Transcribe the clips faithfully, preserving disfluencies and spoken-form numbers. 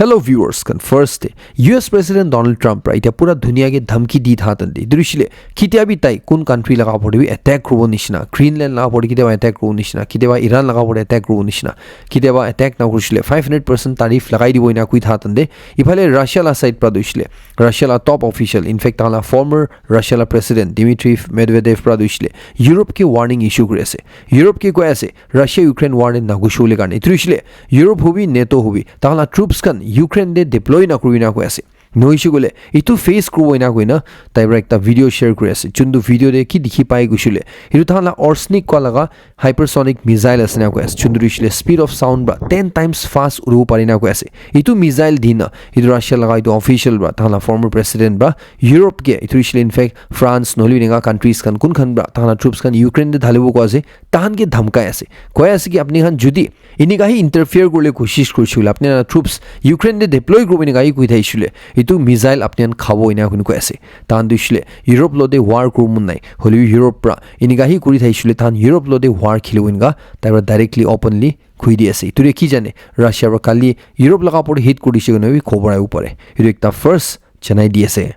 Hello viewers khan, first te U S President Donald Trump pra itya pura duniya ke dhamki di tha tante. Etu hoishe le kitia bi tai kun country laga upor te bi attack kuribo nishina, Greenland laga upor te kitia ba attack kuribo nishina, kitia ba Iran laga upor te attack kuribo nishina, kitia ba attack na kurishe le five hundred percent tariff lagai dibo ena koi tha tante. Iphale Russia la side pra tu hoishe le Russia la top official, in fact, tahan la former Russia la president Dmitry Medvedev pra tu hoishe le Europe ke warning issue kuri ase. Europe ke koi ase, Russia Ukraine war te nagushi bole karne. Etu hoishe le Europe hobi, NATO hobi, tahan la troops khan Ukraine te deploy na kuribi na koi ase. Nohoishe koile, etu face kuribo ena koina, tai pra ekta video share kuri ase. Chuntu video te ki dikhi pai koishe le, etu tahan la Orshnik koa laga hypersonic missile ase na koi ase. Chuntu hoishe le speed of sound pra ten times fast uribo pare na koi ase. Etu missile dina, etu Russia laga etu official pra, tahan la former president pra, Europe ke, etu hoishe le in fact France, nohoile bi eneka countries khan, kun khan pra, tahan la troops khan Ukraine te dhalibo koi ase, tahan ke dhamkai ase. Koi ase ki apni khan jodi enika hi interfere kurile koshish kurishe koile, apni khan la troops Ukraine te deploy kuribo enika hi koi thaishe le, etu missile apni khan khabo ena koi koi ase. Tahan tu hoishe le Europe lote war kuribo mon nai. Hoilebi Europe pra enika hi kuri thaishe le, tahan Europe lote war khilibo enika tai pra directly openly koi di ase. Etu te ki jane, Russia pra kali Europe laga upor te hit kuri dishe koina bi khobor ahibo pare. Etu ekta first janai di ase.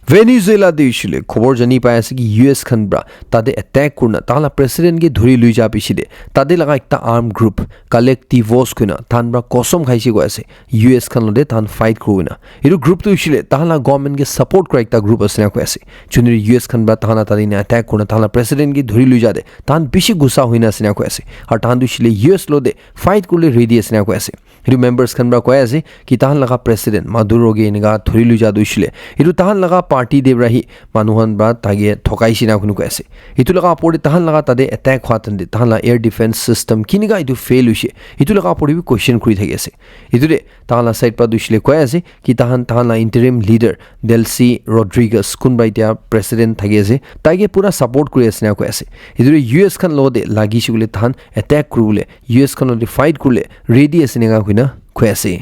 Venezuela te hoishe le khobor jani pai ase ki U S khan pra tate attack kurina tahan la president ke dhuri lui ja piche te tate laga ekta armed group Collectivos koina tahan pra kosom khaishe koi ase U S khan lote tahan fight kurina. Etu group tu hoishe le tahan la government ke support kura ekta group ase na koi ase. Chunri U S khan pra tahan la tate ena attack kurina tahan la president ke dhuri lui ja te tahan bishi gussa hoina ase na koi ase. Aru tahan tu hoishe le U S lote fight kurile ready ase na koi ase. Etu members khan pra koi ase ki tahan laga president Maduro ke enika dhuri lui ja tu hoishe le, etu tahan laga party te pra hi manu khan pra tai ke thokaishe na koi ase. Etu laga upor te tahan laga tate attack hua tante tahan la air defense system kinika etu fail hoishe, etu laga upor te bi question kuri thaki ase. Etu te tahan la side pra tu hoishe le koi ase ki tahan, tahan la interim leader Delcy Rodriguez, kunba itya president thaki ase, tai ke pura support kuri ase na koi ase. Etu te U S khan lote lagishe koile tahan attack kuribole, U S khan lote fight kurile ready ase neka koina koi ase.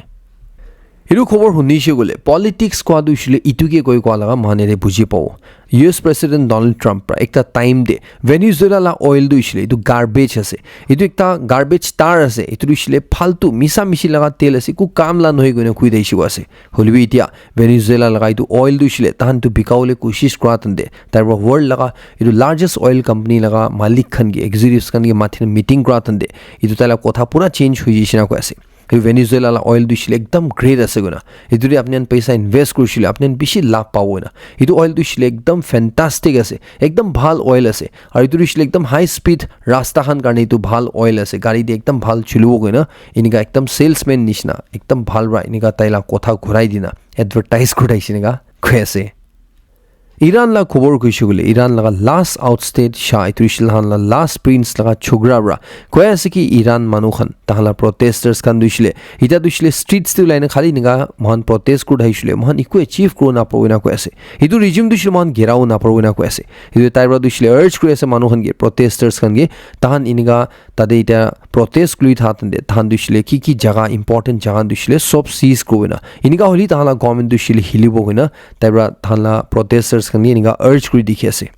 Etu khobor hunishe koile politics koa tu hoishe le etu ke koi koa laga mane te buji pabo. U S President Donald Trump pra ekta time te Venezuela la oil tu hoishe le etu garbage ase. Etu ekta garbage tar ase. Etu tu hoishe le faltu misa mishi laga tel ase. Eku kam la nohoi koina koi thaishe koi ase. Hoilebi itya Venezuela laga etu oil tu hoishe le tahan tu bikabole koshish kura tante tai pra world laga etu largest oil company laga malik khan ke, executives khan ke mathi na meeting kura tante etu tai la kotha pura change hoi jaishe na koi ase. Etu Venezuela la oil tu hoishe le ekdam great ase koina. Etu te apni khan paisa invest kurishe le apni khan bishi labh pabo koina. Etu oil tu hoishe le ekdam fantastic ase, ekdam bhal oil ase. Aru etu tu hoishe le ekdam high speed rasta khan karne etu bhal oil ase. Gari te ekdam bhal chulibo koina. Enika ekdam salesman nishina, ekdam bhal pra enika tai la kotha ghurai dina advertise kuri thaishe enika koi ase. Iran la khobor koishe koile, Iran laga last outstate Shah, etu hoishe le tahan la last prince laga chokra pra koi ase ki Iran manu khan, tahan la protesters khan tu hoishe le, itya tu hoishe le streets te ulai na khali enika moikhan protest kuri thaishe le, moikhan eku achieve kuri na pabo ena koi ase. Etu regime tu hoishe le moikhan gherao na pabo ena koi ase. Etu tai pra tu hoishe le urge kuri ase manu khan ke, protesters khan ke, tahan enika tate itya protest kuri tha tante tahan tu hoishe le ki ki jaga, important jaga tu hoishe le sob seize kuribo koina. Enika hoile tahan la government tu hoishe le hilibo koina tai pra tahan la protesters khan ke enika urge kuri dikhi ase.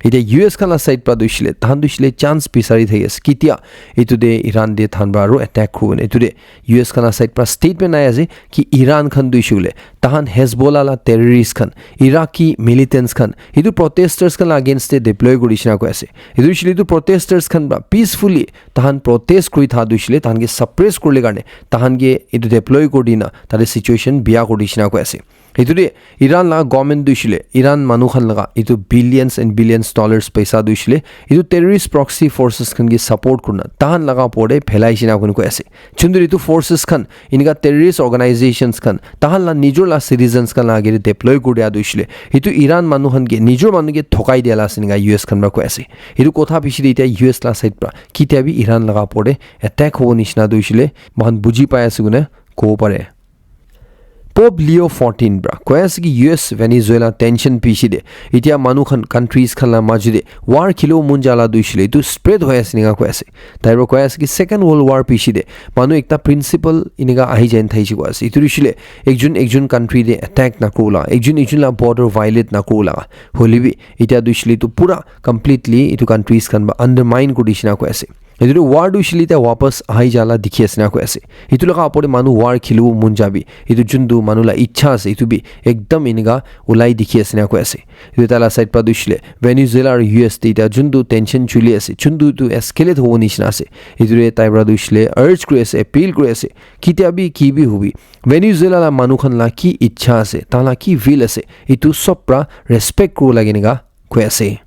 Itya U S khan la side pra tu hoishe le tahan tu hoishe le chance bisari thaki ase. Ketia etu te Iran te tahan pra aru attack kuribo koina. Etu te U S khan la side pra statement ai ase ki Iran khan tu hoishe koile tahan Hezbollah la terrorist khan, Iraqi militants khan, etu protesters khan la against te deploy kuri dishina koi ase. Etu hoishe le etu protesters khan pra peacefully tahan protest kuri tha tu hoishe le tahan ke suppress kuribole karne tahan ke etu deploy kuri dina tate situation biya kuri dishina koi ase. Etu te Iran laga government tu hoishe le, Iran manu khan laga etu billions and billions dollars paisa tu hoishe le, etu terrorist proxy forces khan ke support kurina tahan laga upor te phelai dishina koi ase. Chuntu etu forces khan enika terrorist organizations khan tahan la nijor la citizens khan la age te deploy kuri dia tu hoishe le, etu Iran manu khan ke nijor manu ke thokai dia la ase enika U S khan pra koi ase. Etu kotha piche te itya U S la side pra ketia bi Iran laga upor te attack hobo nishina tu hoishe le moikhan buji pai ase koina kobo pare. Pope Leo fourteen pra koi ase ki U S Venezuela tension piche te itya manu khan countries khan la majo te war khilibo mon ja la tu hoishe le etu spread hoi ase enika koi ase. Tai pra koi ase ki Second World War piche te manu ekta principle enika ahi jai na thaishe koi ase. Etu tu hoishe le ekjon ekjon country te attack na kuribo la, ekjon ekjon la border violate na kuribo la. Hoilebi itya tu hoishe le etu pura completely etu countries khan pra undermine kuri dishina koi ase. Etu tu war tu hoishe le tia wapas ahi jala dikhi ase na koi ase. Etu laga opor te manu war khelibo mon jabi. Etu juntu manu la ichha ase, etu bi ekdam enika ulai dikhi ase na koi ase. Etu taila side pra tu hoishe le Venezuela aru U S te tia juntu tension chuli ase, juntu tu escalate hobo nishina ase. Etu re tai pra tu hoishe le urge kuri ase, appeal kuri ase. Ketia bi ki bi hobi. Venezuela la manu khan la ki ichha ase, tahan la ki will ase, etu sob pra respect kuribo lage enika koi ase.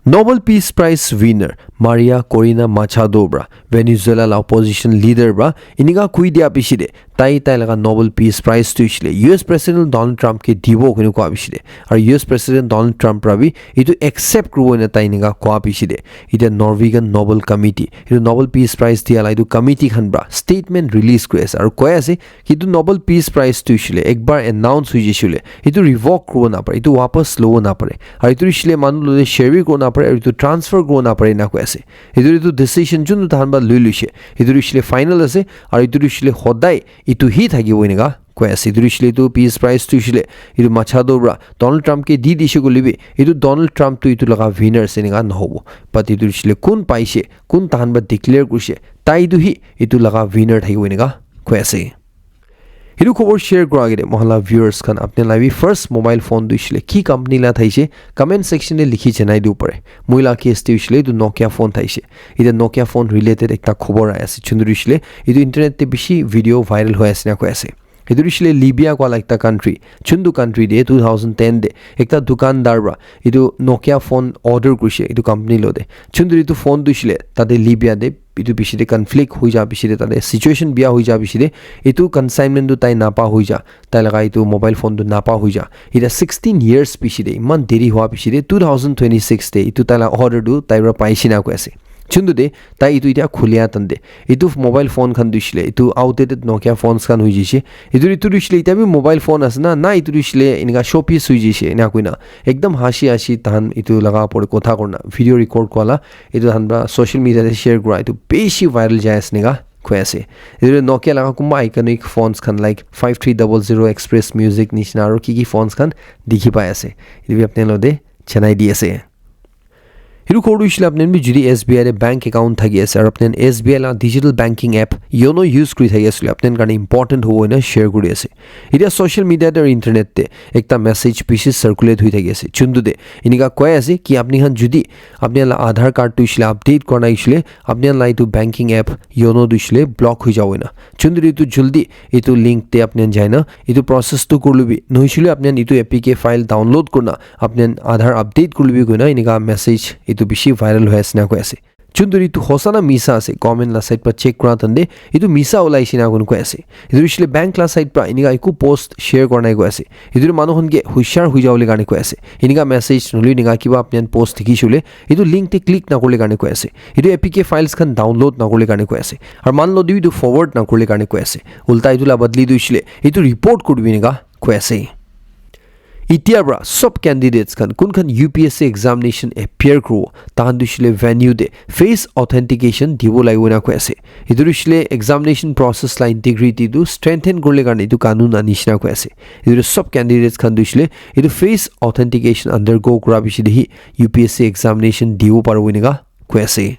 Nobel Peace Prize winner Maria Corina Machado pra, Venezuela la opposition leader pra, enika koi dia piche te, tai tai laga Nobel Peace Prize tu hoishe le U S President Donald Trump ke dibo koina koa piche te, aru U S President Donald Trump pra bi etu accept kuribo koina tai enika koa piche te, etia Norwegian Nobel Committee, etu Nobel Peace Prize dia la etu committee khan pra statement release kuri ase aru koi ase ki etu Nobel Peace Prize tu hoishe le ekbar announce hoi jaise le etu revoke kuribo napare, etu wapas lobo napare, aru etu hoishe le manu logote share bi kuribo napare, aru etu transfer kuribo napare ena koi ase. Etu, etu decision juntu tahan pra loi loishe, etu hoishe le final ase, aru etu hoishe le hodai etu hi thakibo enika koi ase. Etu hoishe le etu Peace Prize tu hoishe le etu Machado pra Donald Trump ke di dishe koile bi, etu Donald Trump tu etu laga winner ase enika nahobo. But etu hoishe le kun paishe, kun tahan pra declare kurishe, tai tu hi etu laga winner thakibo enika koi ase. Etu khobor share kura agey te, moikhan la viewers khan, apni la bi first mobile phone tu hoishe le ki company la thaishe, comment section te likhi janai dibo pare. Moi la case te hoishe le etu Nokia phone thaishe. Etia Nokia phone related ekta khobor ahi ase. Juntu hoishe le etu internet te bishi video viral hoi ase na koi ase. Etu hoishe le Libya koa la ekta country. Juntu country te two thousand ten te ekta dukandar pra etu Nokia phone order kurishe etu company logote. Juntu etu phone tu hoishe le tate Libya te etu piche te conflict hoi ja piche te, tate situation bia hoi ja piche te, etu consignment tu tai napa hoi ja, tai laga etu mobile phone tu napa hoi ja. Etia sixteen years piche te, iman deri hua piche te, two thousand twenty-six te etu tai la order tu tai pra paishe na koi ase. Juntu te tai etu etia khulia tante, etu mobile phone khan tu hoishe le etu outdated Nokia phones khan hoi jaise. Etu, etu tu hoishe le etia bi mobile phone ase na, na etu tu hoishe le enika showpiece hoi jaise ena koina ekdam hashi hashi tahan etu laga opor te kotha kurina video record kura la etu tahan pra social media te share kura, etu bishi viral jai ase enika koi ase. Etu Nokia laga kunba iconic phones khan like five three double zero Express Music nishina aru ki ki phones khan dikhi pai ase. Etu bi apni logote janai di ase. Etu khobor tu hoishe le apni khan bi jodi S B I te bank account thaki ase aru apni khan S B I la digital banking app Yono use kuri thaki ase le apni khan karne important hobo koina share kuri ase. Etia social media te aru internet te ekta message bishi circulate hoi thaki ase. Juntu te enika koi ase ki apni khan jodi apni khan la Aadhaar card tu hoishe le update kura nai hoishe le apni khan la etu banking app Yono tu hoishe le block hoi jabo koina. Juntu etu jaldi etu link te apni khan jai na etu process tu kuri lobi. Nohoishe le apni khan etu A P K file download kurina apni khan Aadhaar update kuri lobi koina enika message etu bishi viral hoi ase na koi ase. Juntu etu hosa na misa ase, government la side pra check kura tante etu misa ulaishe na koi ase. Etu hoishe le bank la side pra enika eku post share kura nai koi ase. Etu tu manu khan ke hushar hoi jabo le karne koi ase. Enika message nohoile enika kiba apni khan post dikhishe le etu link te click na kurle karne koi ase. Etu A P K files khan download na kurle karne koi ase. Aru manu logote bi etu forward na kurle karne koi ase. Ulta etu la badli tu hoishe le etu report kuri dibi enika koi ase. Etia pra sob candidates khan kun khan U P S C examination appear kuribo, tahan tu hoishe le venue te face authentication dibo lagibo na koi ase. Etu tu hoishe le examination process la integrity tu strengthen kurle karne etu kanun anishina koi ase. Etu tu sob candidates khan tu hoishe le etu face authentication undergo kura piche te hi U P S C examination dibo paribo enika koi ase.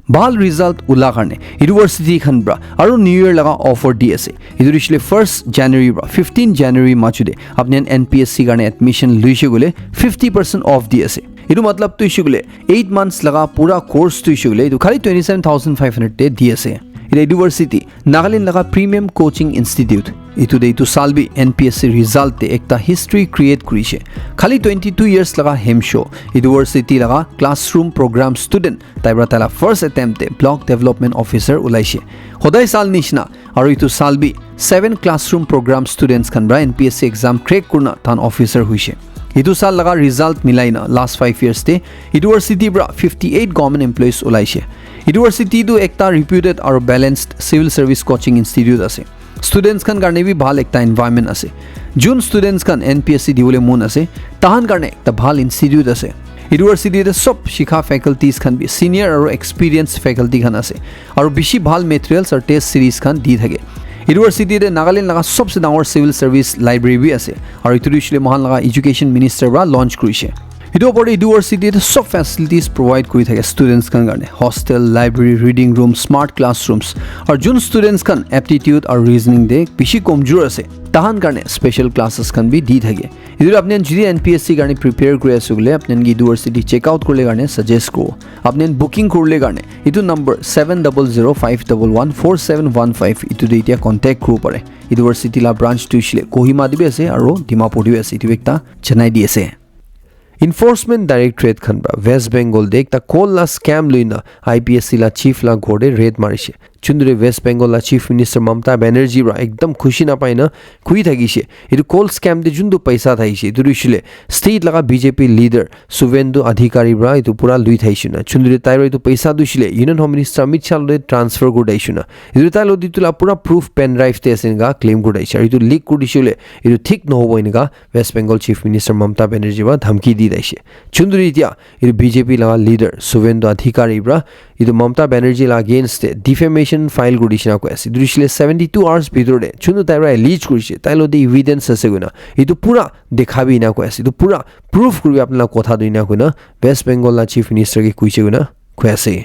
Bhal result ula karne university khan pra aru New Year laga offer di ase. Etu hoishe le first January pra fifteen January majo te apni khan N P S C karne admission loishe koile fifty percent off di ase. Etu matlab tu hoishe koile eight months laga pura course tu hoishe koile etu khali twenty seven thousand five hundred te di ase. Etu university Nagaland laga Premium Coaching Institute, etu te etu saal bi N P S C result te ekta history create kurishe. Khali twenty two years laga hemsho, university laga classroom program student, tai pra tai la first attempt te block development officer ulaishe. Hodai saal nishina, aru etu saal bi seven classroom program students khan pra N P S C exam crack kurina tahan officer hoishe. Etu saal laga result milai na last five years te university pra fifty eight government employees ulaishe. University tu ekta reputed aru balanced civil service coaching institute ase. Students khan karne bi bhal ekta environment ase. Jun students khan N P S C dibole mon ase, tahan karne ekta bhal institute ase. University te sob shikha faculties khan bi senior aru experienced faculty khan ase. Aru bishi bhal materials aru test series khan di thake. University te Nagaland laga sobse dangor civil service library bi ase. Aru etu tu hoishe le moikhan laga education minister pra launch kurishe. Etu opor te university te sob facilities provide kuri thake students khan karne, hostel, library, reading room, smart classrooms, aru jun students khan aptitude aru reasoning te bishi komjor ase, tahan karne special classes khan bi di thake. Etu apni khan jodi N P S C karne prepare kuri ase koile, apni khan ke university check out kurle karne suggest kuro. Apni khan booking kurle karne etu number seven double zero five double one four seven one five etu te etia contact kuri pare. University la branch tu hoishe le Kohima te bi ase aru Dimapur te bi ase, etu ekta janai di ase. Enforcement Directorate khan pra West Bengal te ekta coal la scam loina I P S C la chief la ghor te raid marishe. Chunduri West Bengal la Chief Minister Mamata Banerjee pra ekdam khushi napai na khui thakishe. Etu coal scam te juntu paisa thakishe, etu tu hoishe le state laga B J P leader Suvendu Adhikari pra etu pura lui thakishe na. Chunduri tai pra etu paisa tu hoishe le Union Home Minister Amit Shah lote transfer kuri thakishe na. Etu tai lote etu la pura proof pen drive te ase enika claim kuri thakishe. Aru etu leak kuri dishe le etu thik nohobo enika West Bengal Chief Minister Mamata Banerjee pra dhamki di thakishe. Chunduri etia etu B J P laga leader Suvendu Adhikari pra etu Mamata Banerjee la against te defamation file kuri dishe na koi ase. Etu hoishe le seventy two hours bhitor te juntu tai pra allege kurishe, tai lote evidence ase koina etu pura dekhabi enika koi ase. Etu pura proof kuribi apni la kotha tu enika koina West Bengal la Chief Minister ke koishe koina koi ase.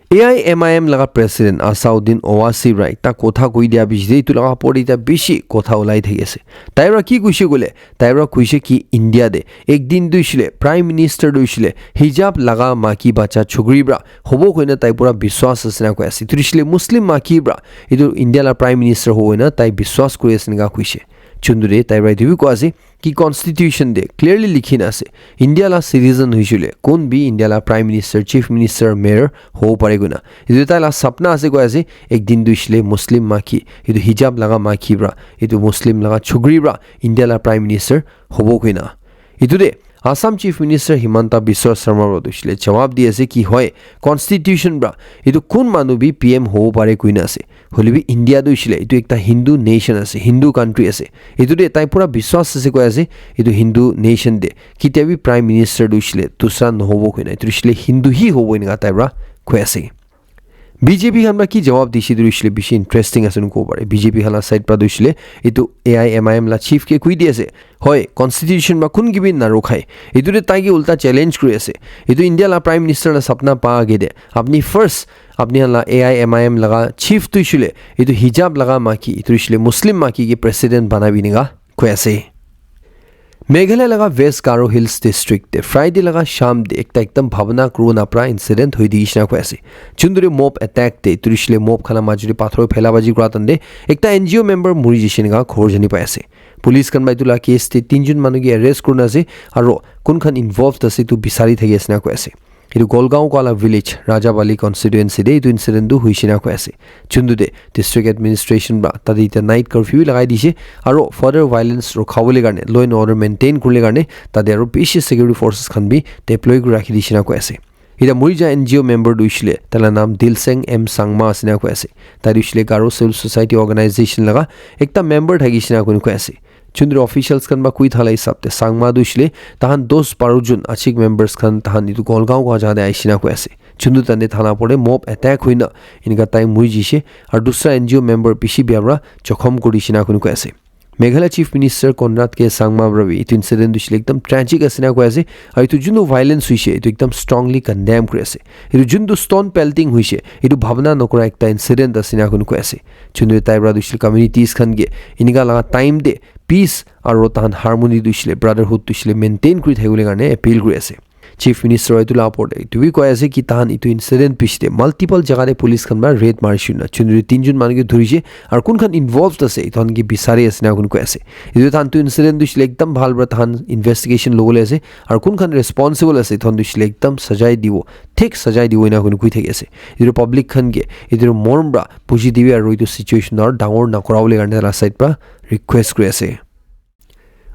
A I M I M laga president Asauddin Owaisi pra ekta kotha koi dia bishi te etu laga opor te ekta bishi kotha ulai thaki ase. Tai pra ki koishe koile, tai pra koishe ki India te ek din tu hoishe le prime minister tu hoishe le hijab laga maki bacha chukri pra hobo koina tai pura biswas ase na koi ase. Etu tu hoishe le Muslim maki pra etu India la prime minister hobo koina tai biswas kuri ase enika koishe. Chunduri tai pra etu bi koi ase ki constitution te clearly likhi na ase India la citizen hoishe le kun bi India la prime minister, chief minister, mayor hobo pare koina. Etu tai la sapna ase koi ase ek din tu hoishe le Muslim maki, etu hijab laga maki pra, etu Muslim laga chukri pra India la prime minister hobo koina. Etu te Assam Chief Minister Himanta Biswa Sarma pra tu hoishe le jawab di ase ki hoi constitution pra etu kun manu bi P M hobo pare koina ase. Hoile bi India tu hoishe le etu ekta Hindu nation ase, Hindu country ase. Etu te tai pura biswas ase koi ase etu Hindu nation te ketia bi prime minister tu hoishe le dusra nohobo koina, etu hoishe le Hindu hi hobo enika tai pra koi ase. B J P khan pra ki jawab dishe etu hoishe le bishi interesting ase kobo pare. B J P khan la side pra tu hoishe le etu A I M I M la chief ke koi di ase, hoi constitution pra kun ke bi narukhai. Etu te tai ke ulta challenge kuri ase. Etu India la prime minister la sapna pa age te apni first apni khan la A I M I M laga chief tu hoishe le etu hijab laga maki, etu hoishe le Muslim maki ke president banabi enika koi ase. Meghalaya laga West Garo Hills District te Friday laga sham te ekta ekdam bhabana kuro napra incident hoi di nishina koi ase. Chunduri mob attack te etu hoishe le mob khan la majot te pathor phela baji kura time te ekta N G O member muri jaishe enika khobor jani pai ase. Police khan pra etu la case te tinjun manu ke arrest kurina ase aro kun khan involved ase etu bisari thaki ase enika koi ase. Etu Golgaon koa la village, Rajabali constituency te etu incident tu hoishe enika koi ase. Chundu te district administration pra tate etia night curfew bi lagai dishe aro further violence rukhabole karne, law and order maintain kuribole karne tate aro bishi security forces khan bi deploy kuri rakhi dishe enika koi ase. Etia muri ja N G O member tu hoishe le, tai la naam Dilseng M Sangma ase enika koi ase. Tai tu hoishe le Garo Civil Society Organization laga ekta member thakishe enika koi ase. Chunduri officials khan pra koi thala hisab te Sangma tu hoishe le tahan dos baro jon achik members khan tahan etu Golgaon koa jaga te ahishe enika koi ase. Chundu tane thana pore mob attack hoina enika tai muri jaishe aro dusra N G O member bishi bia pra jokhom kuri dishe enika koi ase. Meghalaya Chief Minister Conrad K Sangma pra bi etu incident tu hoishe le ekdam tragic ase enika koi ase aro etu juntu violence hoishe etu ekdam strongly condemn kuri ase. Etu juntu stone pelting hoishe etu bhabana nokura ekta incident ase enika koi ase. Chunduri tai pra tu hoishe le communities khan ke enika laga time te peace aro tahan harmony tu hoishe le, brotherhood tu hoishe le maintain kuri thakibole karne appeal kuri ase. Chief Minister etu la opor te etu bi koi ase ki tahan etu incident piche te multiple jaga te police khan pra raid marishe na chunduri tinjun manu ke dhurishe aro kun khan involved ase etu khan ke bisari ase enika koi ase. Etu tahan tu incident tu hoishe le ekdam bhal pra tahan investigation lobole ase aro kun khan responsible ase etu khan tu hoishe le ekdam sajai dibo, thik sajai dibo enika koi thaki ase. Etu public khan ke etu morom pra buji dibi aro etu situation aro dangor nakurabole karne taila side pra request kuri ase.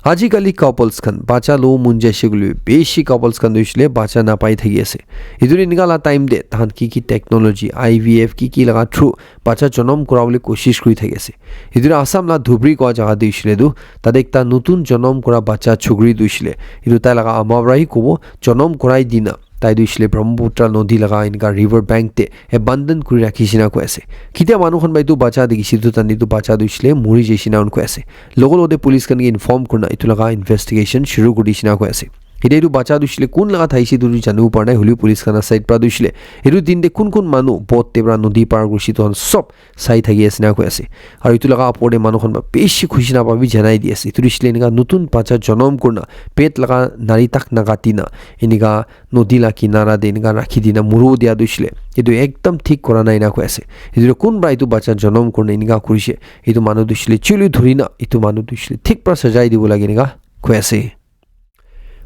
Ajikali couples khan bacha lobo mon jaise koile bi bishi couples khan tu hoishe le bacha napai thaki ase. Etu enika la time te tahan ki ki technology, I V F ki ki laga through bacha jonom kurabole koshish kuri thaki ase. Etu Assam la Dhubri koa jaga te hoishe le tu tate ekta notun jonom kura bacha chukri tu hoishe le etu tai laga ama para hi kobo jonom kurai dina tai tu hoishe le Brahmaputra nodi laga enika river bank te abandon kuri rakhi shina koi ase. Kitia manu khan para etu bacha dikhi se etu tani etu bacha tu hoishe le muri jai shina koi ase. Logo logo te police khan ke inform kurina etu laga investigation shuru kuri dishina koi ase. Ite etu bacha tu shile kun laga thaise tu janibo para nai, hoilebi police khan la side para tu shile etu din te kun kun manu boat te para nodi par kurishi tu khan sob sai thaki ase na koi ase. Aru etu laga opor te manu khan para bishi khushi na pa bi janai di ase. Etu tu shile enika notun bacha jonom kurna pet laga nari tak na kati na enika nodi la kinara te enika rakhi dina muru dia tu shile etu ekdam thik kora nai na koi ase. Etu tu kun para etu bacha jonom kurna enika kurishe, etu manu tu shile chuli dhuri na etu manu tu shile thik para sajai dibo lage enika koi ase.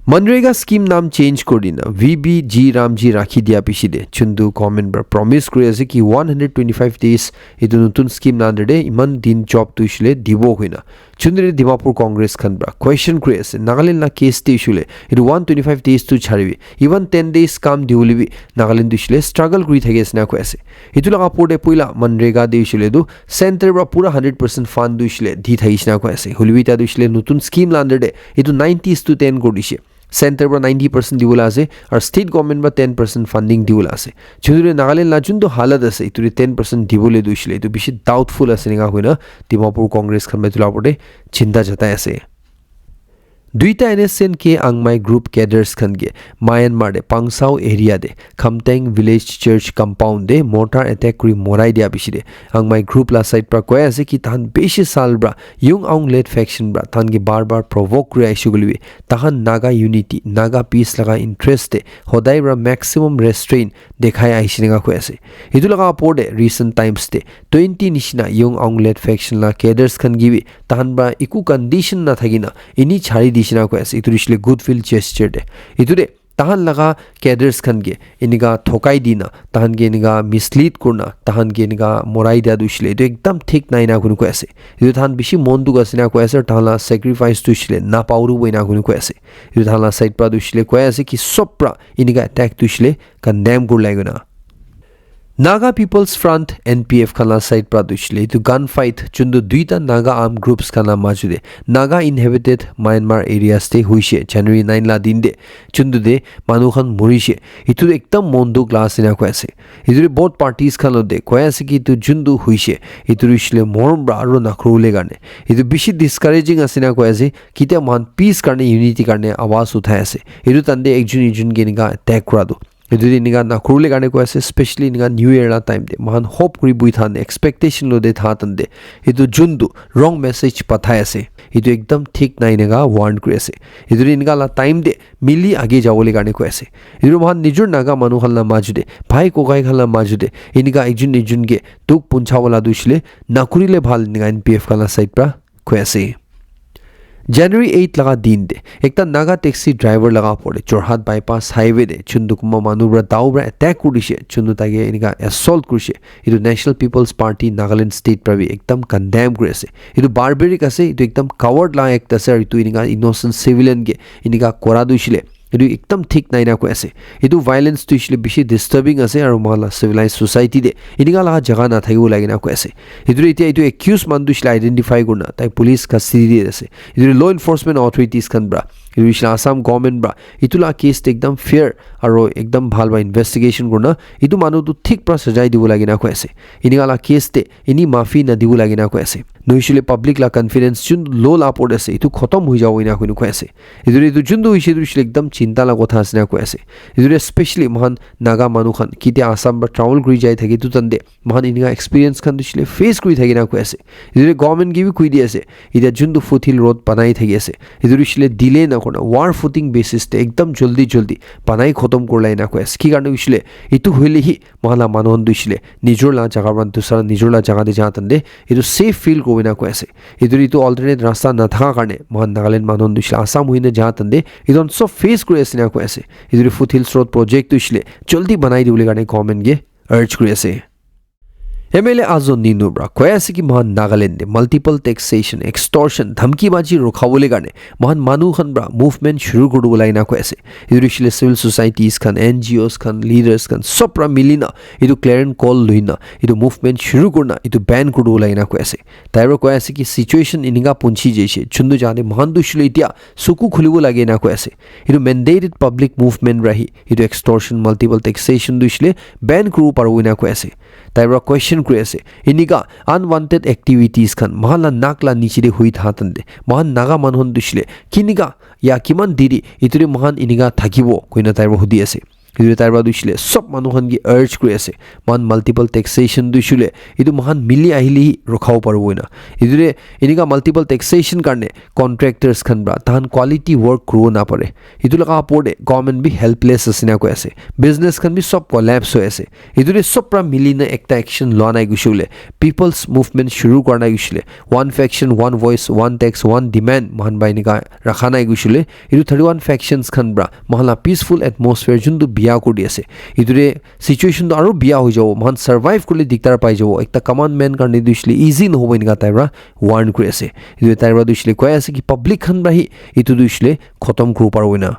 Manrega scheme naam change kuri dina V B G Ramji rakhi dia piche te chundu government para promise kuri ase ki one hundred twenty-five days etu notun scheme la under te iman din job tu shile dibo koina. Chundri Dimapur Congress khan para question kuri ase, Nagaland la case te shule etu one twenty-five days tu charibi, even ten days kam diwole bi Nagaland tu shule struggle kuri thaki ase na koi ase. Etu laga opor te puila Manrega te shule tu center para pura hundred percent fund tu shule di thaki ase na koi ase. Hoilebi ta tu shule notun scheme la under te etu nineties tu ten kuri dishe. Center para ninety percent dibola ase aru state government para ten percent funding dibola ase. Chundri Nagaland la juntu halat ase etu te ten percent dibole tu shule etu bishi doubtful ase enika koina Dimapur Congress khan para etu la opor te chinta jatai ase. Duita N S N K Angmai group cadres khan ke Myanmar de Pangsao area de Khamteng village church compound de mortar attack kuri morai dia bishi de Angmai group la side pra koi ase ki tahan bishi sal pra Yung Aung led faction pra tahan ke bar bar provoke kuri aishe koile bi tahan Naga unity, Naga peace laga interest de hodai pra maximum restraint dekhai aishe nanga koi ase. Etu laga opor de recent times de twenty nishina Yung Aung led faction la cadres khan ke bi tahan pra eku condition na thakina ini chari dishina koi ase. Etu hoishile goodwill gesture de. Etu de tahan laga cadres khan ke enika thokai dina, tahan ke enika mislead kurna, tahan ke enika morai dia tu hoishile etu ekdam thik nai na kuni koi ase. Etu tahan bishi mon dukh ase na koi ase, tahan la sacrifice tu hoishile na pauru boi na kuni koi ase. Etu tahan la side pra tu hoishile koi ase ki sob pra enika attack tu hoishile condemn kurlai kena. Naga People's Front, N P F, khan la side pra tu hoishile etu gun fight chundu duita Naga armed groups khan la maju de Naga inhabited Myanmar areas te hoishe January nine la din de chundu de manu khan morishe. Etu ekdam mon dukh la ase na koi ase. Etu de both parties khan lo de koi ase ki etu jundu hoishe etu hoishile morom pra aro nakhurule karne. Etu bishi discouraging ase na koi ase. Kitia mohan peace karne, unity karne awaz uthai ase. Etu tande ekjun ekjun ke enika attack kura tu. Etu de enika nakurule karne koi ase, especially enika New Year la time de. Mohan hope kuri bui than, expectation lo de tha tande. Etu juntu wrong message pathai ase. Etu ekdam thik nai enika warn kuri ase. Etu de enika la time de mili age jawole karne koi ase. Etu mohan nijor Naga manu khan la maju de, bhai kokai khan la maju de, enika ekjun ekjun ke dukh puncha wala tu hoishile nakurile bhal enika N P F khan la side pra koi ase. January eight laga din de ekta Naga taxi driver laga opor de Jorhat bypass highway de chundu kunba manu pra dao pra attack kuri dishe, chundu tai ke enika assault kuri dishe. Etu National People's Party Nagaland State pra bi ekdam condemn kuri ase. Etu barbaric ase, etu ekdam coward la act ase, aru etu enika innocent civilian ke enika kora tu hoishile etu ekdam thik nai na koi ase. Etu violence tu hoishile bishi disturbing ase aru mohan la civilized society de enika laga jaga na thakibo lage na koi ase. Etu de etia etu accused manu tu hoishile identify kurna tai police custody de ase. Etu de law enforcement authorities khan pra, etu hoishile Assam government pra etu la case de ekdam fair aru ekdam bhal pra investigation kurna etu manu tu thik pra sajai dibo lage na koi ase. Enika la case de ini mafi na dibo lage na koi ase. Nohoishile public la confidence jun low la opor de ase, etu khotom hoi jabo ena koi na koi ase. Etu de etu juntu hoishe etu hoishile ekdam chinta la kotha ase na koi ase. Etu de especially mohan Naga manu khan kitia Assam pra travel kuri jai thake etu tande mohan enika experience khan tu hoishile face kuri thake na koi ase. Etu de government ke bi koi di ase, etia juntu foothill road banai thaki ase, etu tu hoishile delay na kurna war footing basis de ekdam jaldi jaldi banai khotom kurlai na koi ase. Ki karne hoishile etu hoile hi mohan la manu khan tu hoishile nijor la jaga pra dusra nijor la jaga de ja tande etu safe feel kuri na koi ase. Etu de etu alternate rasta na thaka karne mohan Nagaland manu khan tu hoishile Assam hoina ja tande etu khan sob face kuri ase na koi ase. Etu de foothills road project tu hoishile jaldi banai dibole karne government ke urge kuri ase. M L A Azo Ninu pra koi ase ki mohan Nagaland de multiple taxation, extortion, dhamki baji rukhabole karne mohan manu khan pra movement shuru kuri dibo lage na koi ase. Etu hoishile civil societies khan, N G Os khan, leaders khan sob pra mili na etu clarion call lui na etu movement shuru kurna etu ban kuri dibo lage na koi ase. Tai pra koi ase ki situation enika punchi jaishe, chundu jate mohan tu hoishile etia suku khulibo lage na koi ase. Etu mandated public movement pra hi etu extortion, multiple taxation tu hoishile ban kuribo paribo ena koi ase. Tai para question kuri ase, enika unwanted activities khan moikhan la nak la niche te hui tha tan te moikhan Naga manu khan tu hoishe le kinika ya kiman diri etu te moikhan enika thakibo koina tai para hudi ase. Etu te tai para tu hoishe le sob manu khan ke urge kuri ase, moikhan multiple taxation tu hoishe le etu moikhan mili ahile hi rokhabo paribo koina. Etu te enika multiple taxation karne contractors khan para tahan quality work kuribo napare. Etu laga opor te government bi helpless ase na koi ase. Business khan bi sob collapse hoi ase. Etu te sob para mili na ekta action loa nai koishe koile, people's movement shuru kora nai koishe koile, one faction, one voice, one tax, one demand moikhan para enika rakha nai koishe koile, etu thirty-one factions khan para moikhan la peaceful atmosphere juntu biya kuri di ase. Etu te situation tu aru biya hoi jabo, moikhan survive kurle diktar pai jabo. Ekta common man karne tu hoishe le easy nahobo enika tai para warn kuri ase. Etu te tai para tu hoishe le koi ase ki public khan para hi etu tu hoishe le khotom kuribo paribo koina.